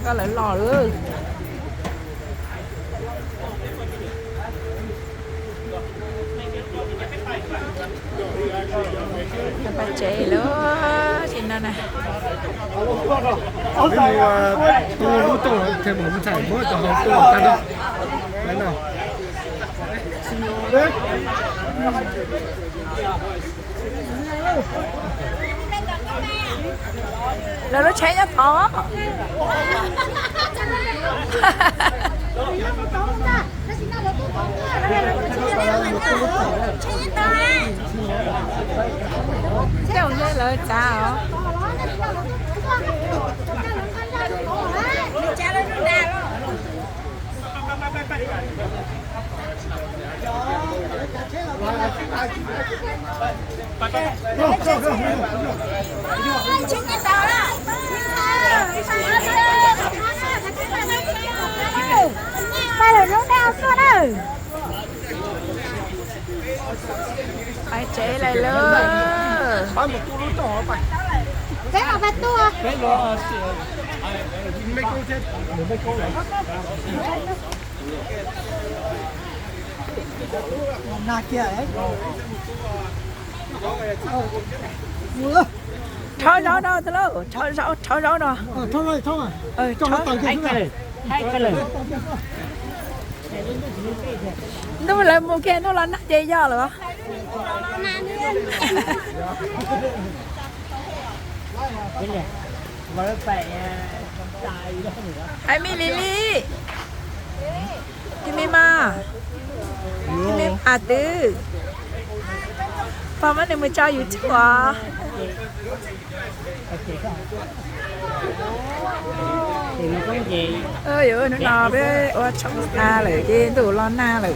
Koj lawv los lawm. Pab tsev lawm tsis no na. Tu lub tuaj, mus mus txhais muab cov hauv tuaj tag no. Lawv lub tsheb nyob tod. Tej zaum lawv txav os. Pais lawm, lub naj tuaj na. Pais tsev lawm lauj. Peb los pais tuaj. Rhaub zaub no, rhaub zaub, rhaub zaub no. Ntuj lawv mus kiag ntuj los nag ces yog lawm. Hais me Lily, me mas, me mas twv, pog muab nws mus tso YouTube os. Yuav hnub no peb ua tshoob xa lawm ces ntuj los nag lawm.